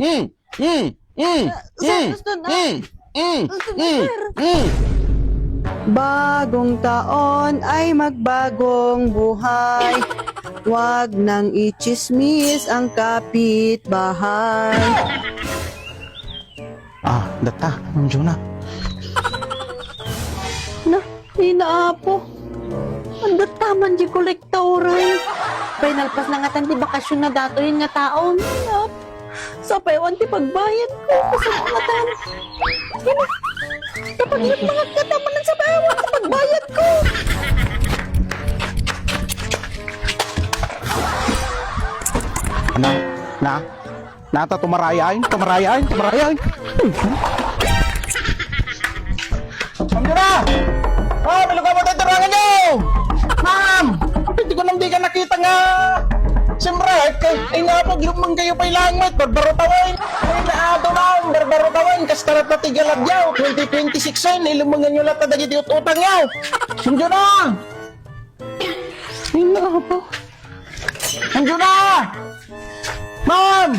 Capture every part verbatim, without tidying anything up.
Mm, mm, mm, Sir, mm, gusto na. Mm, mm, Gusto na, mm, sir. Mm. Bagong taon ay magbagong buhay. Huwag nang itsismis ang kapitbahay. Ah, data, Ma'am Jonah. Na, inaapo. Ang dataman di kolektoran. Pinalpas na nga tan di bakasyon na datoyen nga taon. Inaapo. Sapay awan ti pagbayad ko. Kasano nga tan? Ina, kapag yung mga kataman, sapay awan ti pagbayad ko. Ano? Na? Nata, tumarayan, tumarayan, tumarayan. Ma'am Jonah! Oh, biluga mo tayo turangan nyo! Ma'am! Hindi ko nang di ka nakita nga. Siyempre, eh, ay nga po, lumang kayo pa ilang met, barbaro tawan. Ay, naato, ma'am, barbaro tawan. Kasta na patigalad yaw, twenty twenty-six yan, ilumangan nyo lahat na dagiti ut-utang yaw. Ma'am Jonah! Ay, naapo. Ma'am Jonah! Ma'am!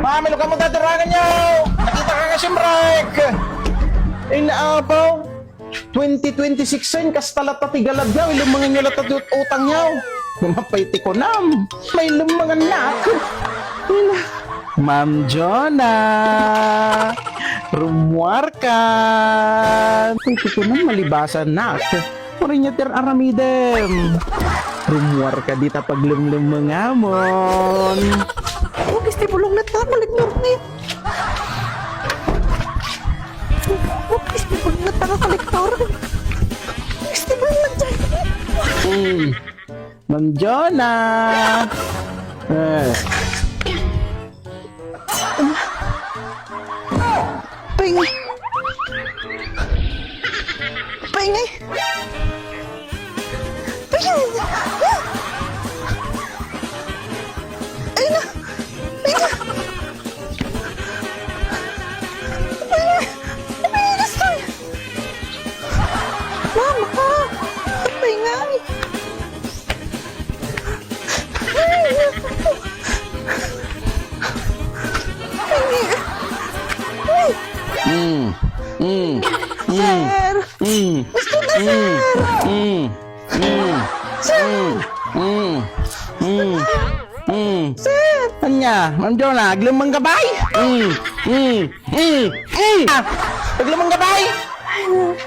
Ma'am, ilo ka mo taturangan niyo! Nakita ka nga simrek! Ay, naapaw! Twenty twenty-six yan, kasta latta ti galadyaw, ilumangan niyo latta ti ut-, utang niyo! Mapay ti kunam! May lumangan na ako! Ina. Ma'am Jonah! Rumuar ka! Ay, ti kunam, malibasan na ako! Murinya ti aramidem. Rumuar ka dita paglumlumangamon. Ubis ti bulong na ta, balik mo rin. Ubis ti bulong na ta, kolektor. Ubis ti bulong na dyan. Hmm. Ma'am Jonah. Eh. Paingay. Paingay. Paingay. Ay na. Paingay. Paingay. Paingay, Diyos ko. Mama! Paingay! Mm, mm, mm, Sir! Mm, Gusto na, mm, sir! Mm, mm, Sir! Mm, mm, mm, mm. Sir! Ania, Ma'am Jonah, aglemeng ka bay? Mm, mm. Mm, mm. Ah, aglemeng ka bay?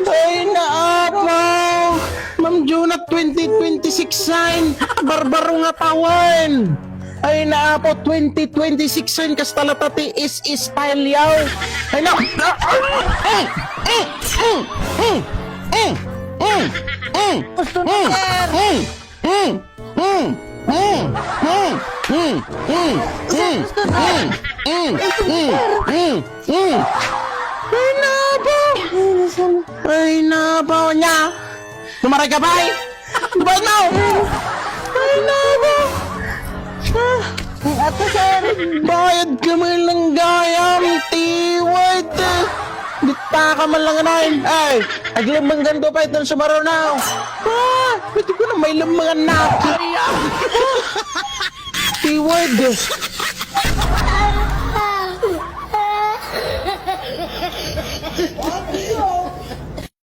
Ay, naapo. Ma'am Jonah, twenty twenty-six sign. Barbaro nga tawen. Ay, naapo, twenty twenty-six sign. Kasta latta ti is style yaw. Ay, na, na, mm, mm, mm, mm, mm, mm, mm, Gusto na, mm, sir. Mm. Mm, mm, mm, mm, mm, mm, mm, mm, mm, mm, mm, mm. Ay, nabo! Ay, nabo niya! Tumaray ka, bay! Bay, no! Ay, nabo! Ah! Ato, sir! Bayad ka man lang gayam, tiwad! Di ta ka man lang anayin. Ay, aglemengkan ko pa iton sumarunaw. Ah, pwede ko na may lemengan na. Ay, ah. Keyword.